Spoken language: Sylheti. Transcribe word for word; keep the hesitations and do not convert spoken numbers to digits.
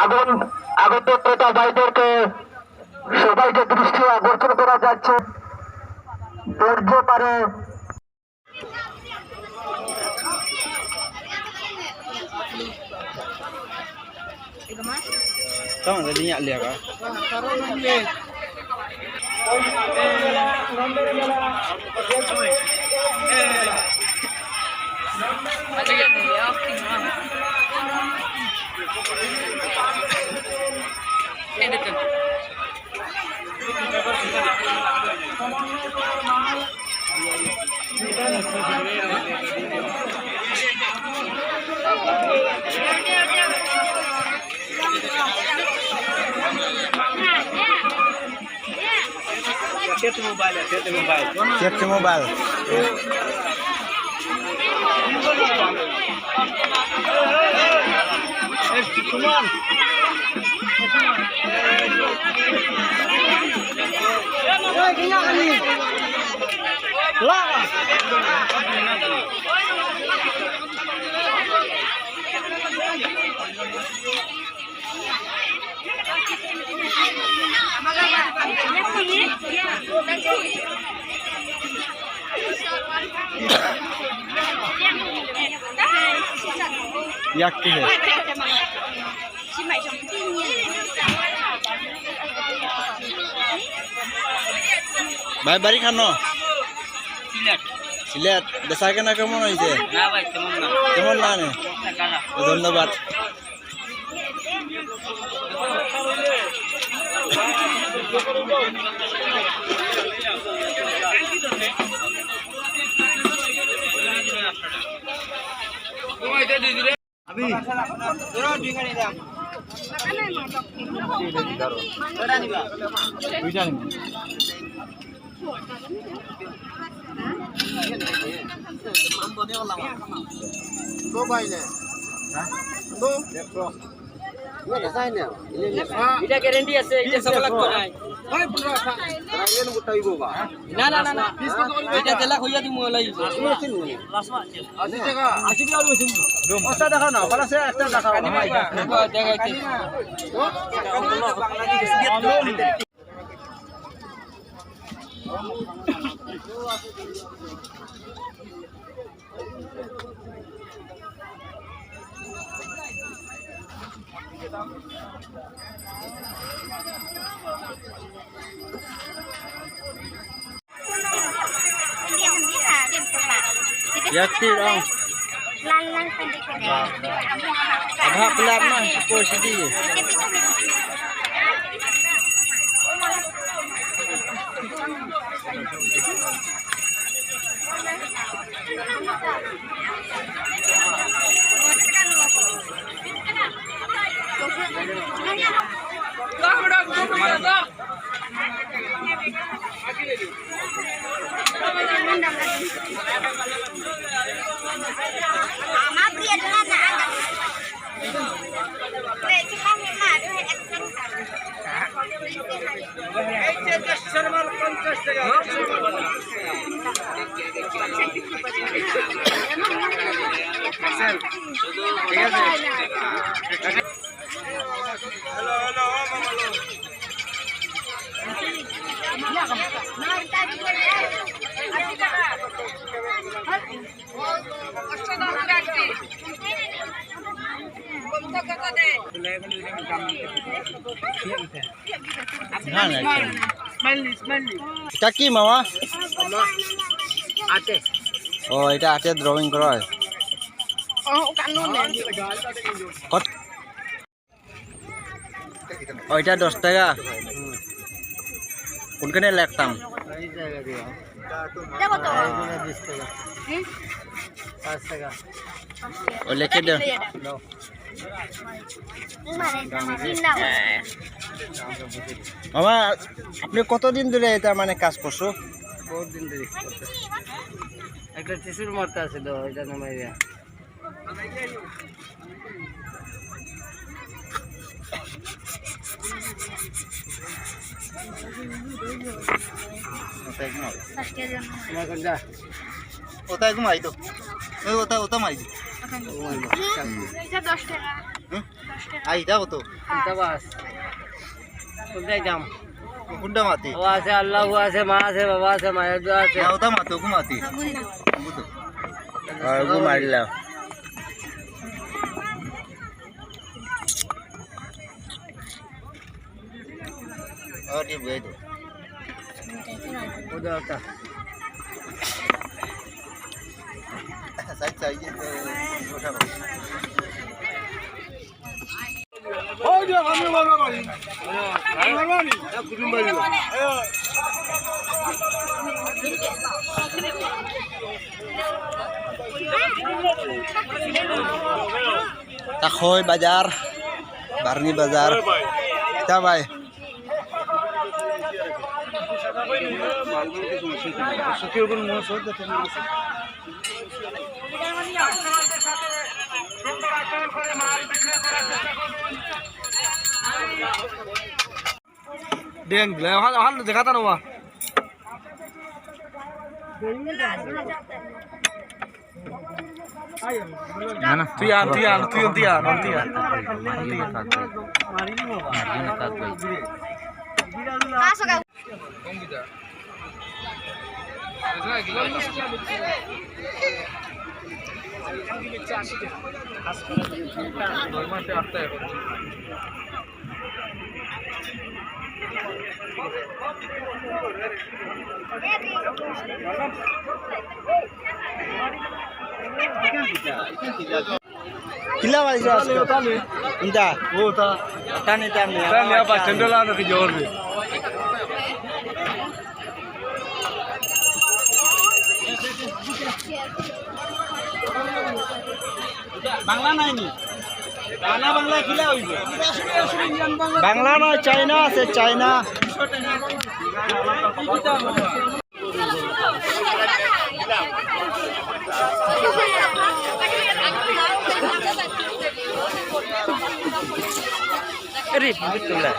আগত-, আগত ক্রেতা ভাইদেরকে সবাইকে দৃষ্টি আকর্ষণ করা যাচ্ছে। ধৈর্য ধরে Tama sa linya liya ka. Check the mobile, check the mobile. Check the mobile. Yak ki hai? ভাই, বাড়ি খানো? সিলেট। সিলেট। বেচা কেনা কেমন হয়েছে? না ভাই, তেমন না। তেমন না নে? অবস্থা খারাপ। ধন্যবাদ। আমি এটা গ্যারান্টি আছে, এটা সব লাগতো নাই। না, না, না, না। এটা জেলা কইয়া দিমু, ওলাই। আশি টাকা। আশি টাকা। একটা দেখাও না, ওখানে আছে, একটা দেখাও। দেখাইছি। Yakti dong. Abha pelat mah, sepuluh sidi. না, না, এটা না। এটা কি, মামা? আটে। ও, এটা আটে drawing করা হয়। ও, কানুন নেই। কত? ও, এটা দশ টাকা। কোনখানে লিখতাম? এই জায়গা দিয়া। এটা কত? এইগুলো বিশ টাকা। হুম? পাঁচ টাকা। ও, লিখে দেন। মামা, আপনি কতদিন ধরে এটা মানে কাজ করছো? বহুত দিন ধরে করতেছি। একটা টিস্যুর মতো আছে তো, ওইটা নামাই দেয়া। ওটাই ঘুমাই তো। ওই ওটা, ওটা মারি দি। এটা দশ টাকা। হুম? দশ টাকা। আইতা কত? ইটা বাস। কোনটাই দাম? কোনটা মাতি? বাবা আছে, আল্লাহ আছে, মা আছে, বাবা আছে, মায়ের দোয়া আছে। না, ওটা মাতো, কোন মাতি? বুঝো। আর ওগু মারিলা। ও, ঠিক বুঝাই তো। ওটা, ওটা। সাইড, সাইড, এ, ওটা। ওই যে আমি বাবা বাড়ি। আমার বাড়ি। তা খই বাজার, বার্নি বাজার। তা ভাই। দেন, ওখান, ওখান দেখাতা না বা। না, না। তুই আন, তুই আন, তুই আন, তুই আন, তুই আন। কিলা পাইছো আজকে? ইটা? ও, তা। তা নিতাম নি, তা নিয়া পাঁচ সেন্ডেল আর কি জোর দে। বাংলা নাই নি? বাংলা, বাংলা কিলা অইব? বাংলা নয়, চাইনা আছে, চাইনা। আরে, তুলা।